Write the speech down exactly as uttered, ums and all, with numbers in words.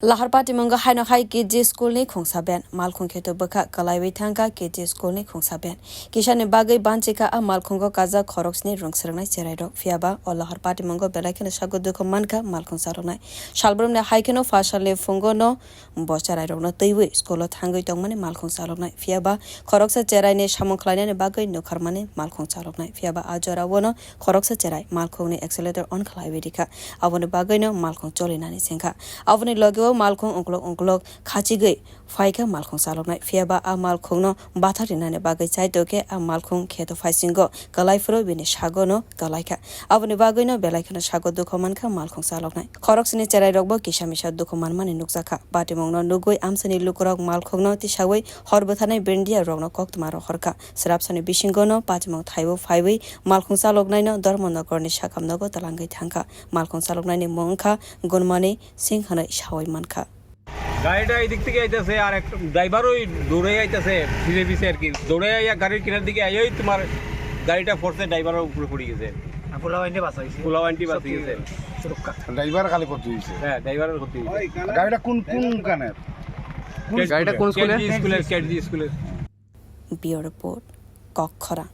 Lahar patimungo haino hai K G school ni khungsa ben, malkhung kheto bwkha kwlaiwi thangkha K G school ni khungsa ben. Kisani bagwi banchikha a malkhungo kajak khoroksni rwng swrwngnai cherairok, phiyaba o lahar patimungo belai kheno sago dukhu mankha malkhung chaloknai. Salbrumni hai kheno phasalni phungo no bo cherairokno twiwi school o thangwi tongmani malkhung chaloknai, phiyaba khoroksa cheraini samung khlainani bagwi nukharmani malkhung chaloknai, phiyaba a jorao no khoroksa cherai malkhungni accelerator on khlaiwi rikha, aboni bagwino malkhung cholinani sengkha. Aboni logeo malkhung ungkuluk ungkuluk khachigwi phaikha malkhung chaloknai, phiyaba a malkhungno bathak rinani bagwi chaitokhe a malkhung kheto phaisingo kwlai phuru bini sagono kwlaikha. Aboni bagwino belai kheno sago dukhu mankha malkhung chaloknai. Khoroksani cherairokbo kisa misa dukhu manmani nukjakha. Patimungno nugwi amchaini lukurok malkhungno tisawi hor bwtharnai brendia rokno koktwma rohorkha. Swrapsani bisingono patimung thaibo phaiwi malkhung chaloknaino Dharmanagarni sakhamnogo twlangwi thangkha. Malkhung chaloknaini mung wngkha Gunmani Singh hwnwi sawi mankha. গাড়িটা এই দিক থেকে আইতেছে, আর এক ড্রাইভার ওই দৌড়ে আইতেছে, ধীরে ধীরে আর কি। দৌড়ে আইয়া গাড়ির কিনার দিকে আইয়াই তোমার গাড়িটা পড়ছে, ড্রাইভারের উপরে পড়ে গেছে। আর পোলাও আন্টি বাঁচা হয়েছে। পোলাও আন্টি বাঁচি গেছে। সুরক্ষা। ড্রাইভার খালি ক্ষতি হয়েছে। হ্যাঁ, ড্রাইভারের ক্ষতি হয়েছে। গাড়িটা কোন, কোন গানের? কোন গাড়িটা স্কুলের? কোন স্কুলের? কেজি স্কুলের, কেজি স্কুলের। Bureau Report, Kokkhorang.